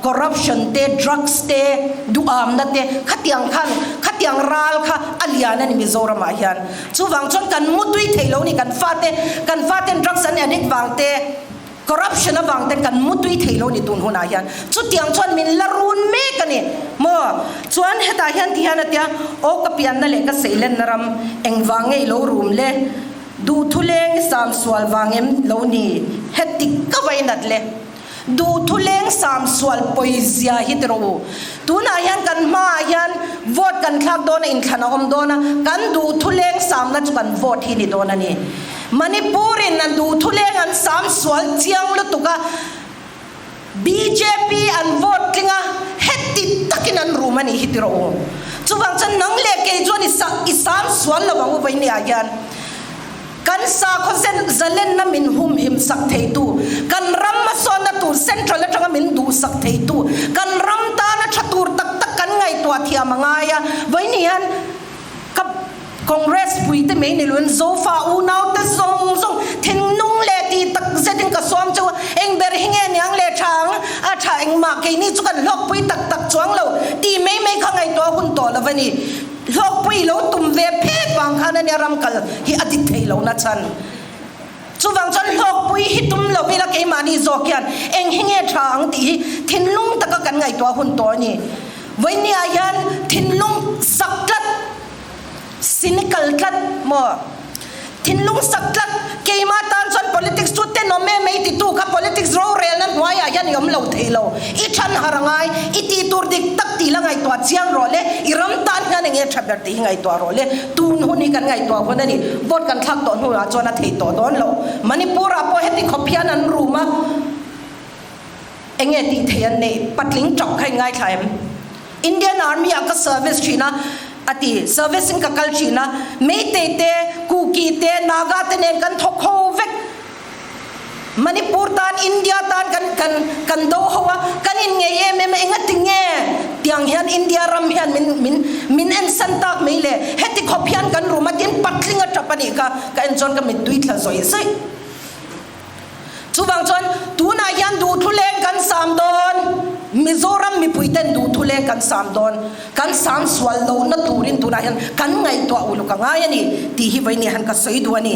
Corruption te, drugs te, duhamna te, khatiang khan, khatiang ral kha a lian a ni Mizoram ah hian. Chuvang chuan kan mutui thei lo ni, kan fate, kan faten drugs an addict vang te, Corruption avang ten kan mutui thei lo ni tun hunah hian. Chutiang chuan min la run mek a ni maw? Chuan hetah hian ti hian a tia, Aw ka pianna leh ka seilenna ram engvang nge i lo rum le? Duhthu leng i sam sual vang em lo ni? Heti ka vai nat le. Duhthu leng sam sual pawizia hi ti rawh u. Tunah hian kan hmaah hian vote kan thlak dawn a, inthlan a awm dawn a, kan duhthu leng samna chu kan vote hi ni dawn a ni. Manipur in an duhthuleng an sam sual chiang lutuk a, bjp an vote tling a, heti takin an rum a nih hi ti rawh u. Chuvang chuan nang leh kei chuan i sa i sam sual lo ang u vawinia hian kan sakhaw zen zalenna min humhim sak theitu, kan ram hmasawnna tur central atanga min duhsak theitu, kan ram tana tha tur tak tak kan ngaihtuah thiam a ngai a, vawiin hian Ka Congress puite mai ni loin Zofa unaute zawng zawng thinlung leh tih tak zetin ka sawm cheu a, eng ber hi nge niang leh tha ang, a tha engmah keini chu kan hlawkpui tak tak chuang lo tih mai mai kha ngaihtuah hun tawh lo a ni. Hlawkpui lo tum ve phet vang khan ania ram kal hi a dik thei lo na chhan. Chuvang chuan hlawkpui hi tum lo ila keimahni zawk hian eng hi nge tha ang tih hi thinlung taka kan ngaihtuah hun tawh a ni. Vawinia hian thinlung sak tlat, cynical tlat maw? Thinlung sak tlat, keimah tan chuan politics chu tenawm em mai titu kha politics rorelna hnuaiah hian i awm lo thei lo. I than har a ngai, i tih tur dik tak tih la ngaihtuah chiang rawh le, i ram tan hian eng nge tha ber tih hi ngaihtuah rawh le. Tun hun hi kan ngaihtuah hun a ni. Vote kan thlak tawh hnuah chuan a theih tawh dawn lo. Manipur-ah pawh heti khawp hian an rum a, eng nge tih theih an neih? Patling tap kha in ngaithla em? Indian Army-ah ka service thin a, a ti. Service-in ka kal thin a, Meitei te, Kuki te, Naga te nen kan thawk ho vek. Manipur tan, India tan kan kan kan do ho a, kan inngei em em a, engati nge tiang hian India ram hian min min min ensan tak mai le, heti khawp hian kan rum a tin patling a tap a nih kha, ka en chuan ka mittui thla zawih zawih. Chuvang chuan tunah hian duhthu leng kan sam dawn, Mizoram mipui ten duhthu leng kan sam dawn, kan sam sual lohna turin tunah hian kan ngaihtuah uluk a ngai a ni tih hi vawiin hian ka sawi duh a ni.